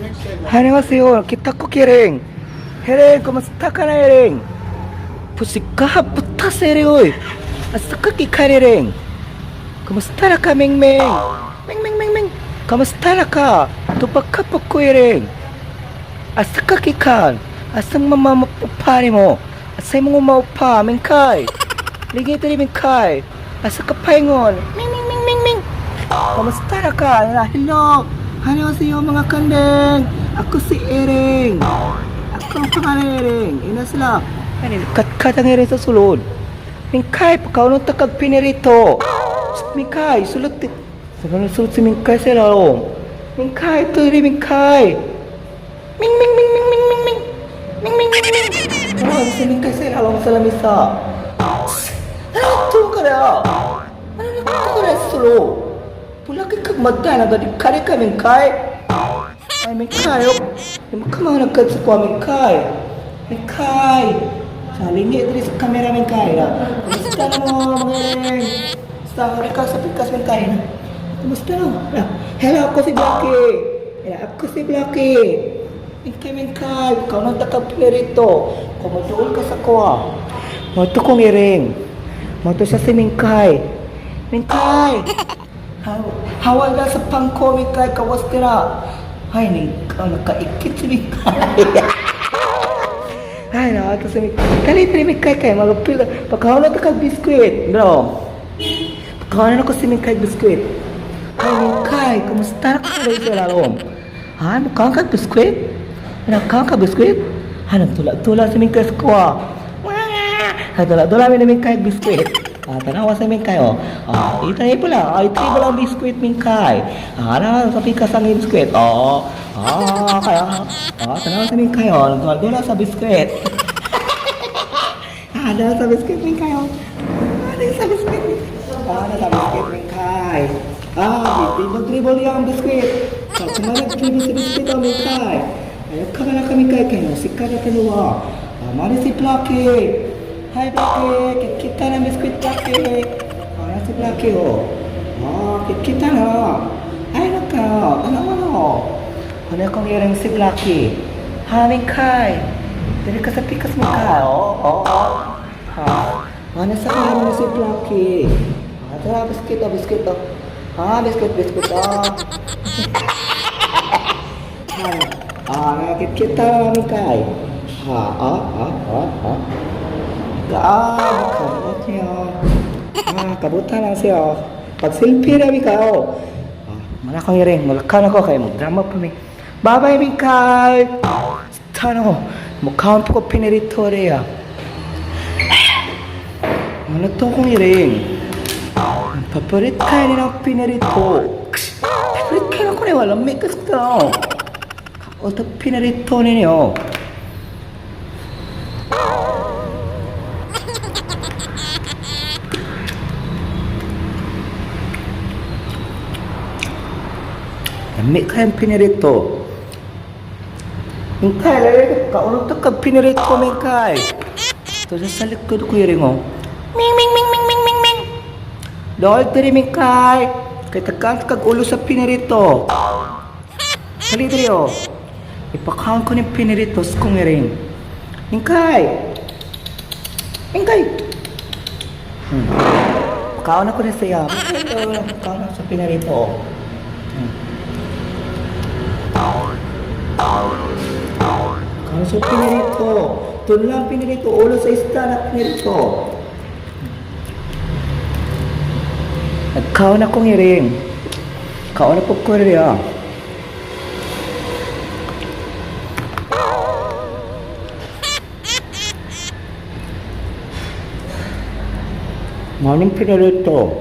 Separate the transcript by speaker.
Speaker 1: 안녕하세요. Kita ko Kiring. Hereng, kumusta ka na, Hereng? Pusika, putas, Hereng, oy. Asa ka kika, Hereng? Kumusta na ka, Ming Ming? Ming Ming Ming Ming. Kumusta na ka? Tupak ka pa ko, Hereng. Asa ka kikan? Asang mama mapupani mo? Asa mo maupa, Mingkay? Ligay tali, Mingkay. Asa ka paingon? Ming Ming Ming Ming Ming. Kamusta na ka? Hello! Annyeonghaseyo, mga kandeng! Ako si Ereng! Ako ang pangalan, Ereng! Ina sila! Ano, katkat ang Ereng sa sulod. Mingkay, pagkaunong takag pinirito. Mingkay, sulod. Sulod, sulod si Mingkay sa lalong. Mingkay, ito rin Mingkay. Ming, ming, ming, ming, ming, ming, ming. Ming, ming, ming, ming. Ano, si Mingkay sa lalong sa lamisa. Ano, tulong ka na. Ano, ka na sulod. Pula kay kag magda na gadi kare ka Mingkay. Ay, Mingkay, oh. Yung mga nagkad sa kuha, Mingkay. Mingkay. Sa lingi diri sa kamera, Mingkay. Na. Kumusta na mo, mga rin? Sa ka sa pikas, Mingkay. Na. Kumusta na? Na. Hello, ako si Blackie. Hello, ako si Blackie. Mingkay, Mingkay. Ikaw nang takapirito. Kumuduol ka sa kuha. Mo to kong iring. Mo to siya si Mingkay. Mingkay! Hawal na sa pangko, Mingkay. Kawas tira. Ay, ning, nakaikit si Mingkay. Ay, nakata si Mingkay. Kali, tiri Mingkay kay. Magapil. Pagkaon na kag biskuit. Bro. Pagkaon na ko si Mingkay biskuit. Ay, Mingkay, kumusta na ka rin sa lalom? Ha, mukhang kag biskuit? Ano, ka biskuit? Ha, nagtula-tula si Mingkay sa kuha. Wah! Tula-tula mi na Mingkay biskuit. Ah, tanawa sa Mingkay, oh. Ah, ito pala. Ah, ito pala ang biskuit, Mingkay. Ah, na, sa pikas ang biskuit. Oh, ah, kaya, ah, tanawa sa Mingkay, oh. Nagtula-tula sa biskuit. Ah, dala sa biskuit, Mingkay, oh. Ah, dala sa biskuit. Ah, dala sa biskuit, Mingkay. Ah, dribble-dribble yung biskuit. So, kumala dribble sa biskuit, oh, Mingkay. Ayaw ka na kami kay kayo. Sika na kanuwa. Ah, mali si Blackie. Hi, Blackie. Kita na biskuit, Blackie. Ah, si Blackie, oh. Ah, kita na. Ay, naka. Ano, ano? Ano kong irang si Blackie? Ha, Mingkay. Dili ka sa pikas, Mingkay. Oh, oh, oh. Ha. Ano sa akin na si Blackie? Ah, tara, biskuit, oh, biskuit, oh. Ah, biskuit, biskuit, oh. Ah, nakikita na Mingkay. Ha, ah, ah, ah, ah. Ah, kabot niya. Ah, kabutan lang siya. Pag selfie na Mingkay, oh. Ah, wala kong iring, mulakaw na ko kay mag-drama pa mi. Bye-bye, Mingkay. Tano, mukhaan po ko pinirito riya. Ano to kong iring? Ang paparit kayo nila ang pinirito. Paparit kayo ko na wala, may kasito. Oto pinirito ninyo. Lami kayong pinirito. Mingkay, lalo kaunong to kag pinirito, Mingkay. Ito sa likod ko yung oh. Ming, ming, ming, ming, ming, ming, ming. Dahil diri, Mingkay. Kay tagaan kag ulo sa pinirito. Dali diri oh. Ipakaon ko ni pinirito sa kong iring. Mingkay! Mingkay! Pakaon ako na siya. Pakaon ako sa pinirito. Oh. Kaon sa pinirito. Tunlang pinirito. Ulo sa isda na pinirito. Nagkaon akong iring. Kaon na po ko rin ah. Maraming pinirito.